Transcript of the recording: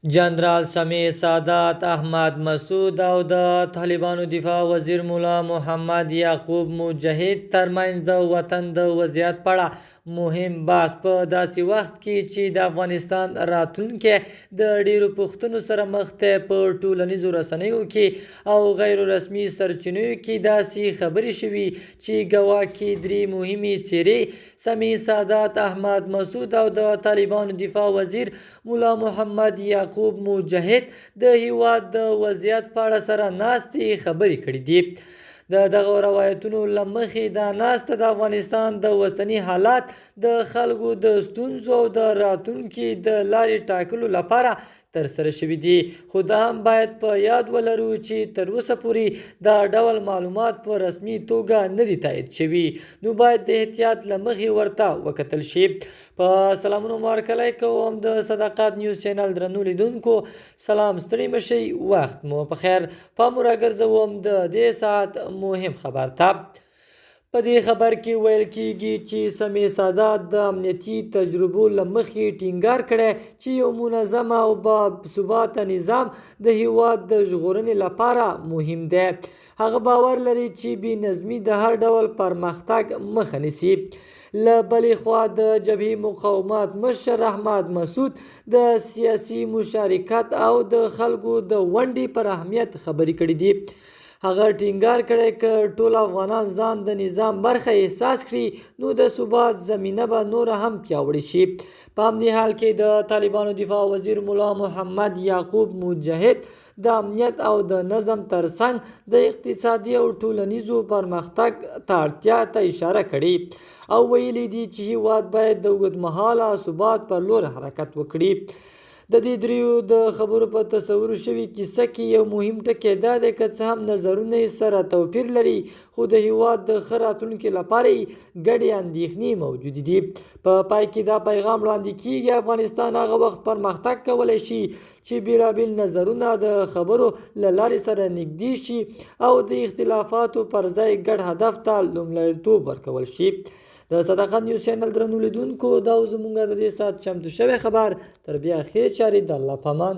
جنرال سمیع سادات، احمد مسعود او د طالبانو دفاع وزیر ملا محمد یعقوب مجاهد ترمنځ د وطن د وضعیت په اړه مهم بحث په داسې وخت کې چې د افغانستان راتلونکی د ډیرو پوښتنو سره مخ دی، په ټولنیزو رسنیو کې او غیر رسمي سرچینو کې داسې خبرې شوي چې ګواکې درې مهمې څېرې سمیع سادات، احمد مسعود او د طالبانو دفاع وزیر ملا محمد یعقوب مجاهد د هیواد د وضعیت په اړه سره ناستې خبرې کړې دي. د دغو روایتونو له مخې دا ناسته د افغانستان د اوسني حالات، د خلکو د ستونزو او د راتلونکي د لارې ټاکلو لپاره ترسره شوې دي. خو دا هم باید په یاد ولرو چې تر اوسه پورې دا ډول معلومات په رسمي توګه نه دي تایید شوي، نو باید د احتیاط له مخې ورته وکتل شي. په سلامونو مو هرکلی کوم د صداقت نیوز چینل درنو لیدونکو. سلام، ستړي مه شئ، وخت مو په خیر. پام راګرځوم د دې ساعت مهم خبر ته. په دې خبر کې ویل کیږي چې سمیع سادات د امنیتي تجربو له مخې ټینګار کړی چې یو منظم او با ثباته نظام د هیواد د ژغورنې لپاره مهم دی. هغه باور لري چې بې نظمي د هر ډول پرمختګ مخه نیسي. له بلې خوا د جبهې مقاومت مشر احمد مسعود د سیاسي مشارکت او د خلکو د ونډې پر اهمیت خبرې کړې دي. هغه ټینګار کړی که ټول افغانان ځان د نظام برخه احساس کړي، نو د ثبات زمینه به نوره هم پیاوړې شي. په همدې حال کې د طالبانو دفاع وزیر ملا محمد یعقوب مجاهد د امنیت او د نظم ترڅنګ د اقتصادي او ټولنیزو پرمختګ ته اړتیا ته اشاره کړې او ویلي دي چې هیواد باید د اوږدمهاله ثبات پر لور حرکت وکړي. د دې دریو د خبرو په تصور شوي کیسه کې یو مهم ټکی دا دی، که څه هم نظرونه یې سره توپیر لري، خو د هیواد د ښه راتلونکي لپاره یې ګډې اندېښنې موجودې دي. په پای کې دا پیغام وړاندې کیږي: افغانستان هغه وخت پرمختګ کولی شي چې بېلابېل نظرونه د خبرو له لارې سره نږدې شي او د اختلافاتو پر ځای ګډ هدف ته لومړیتوب ورکول شي. د صداقت نیوز چینل درنو لیدونکو، دا و زموږ د دې ساعت چمتو شوی خبر. تر بیا ښې چارې، د الله پامان.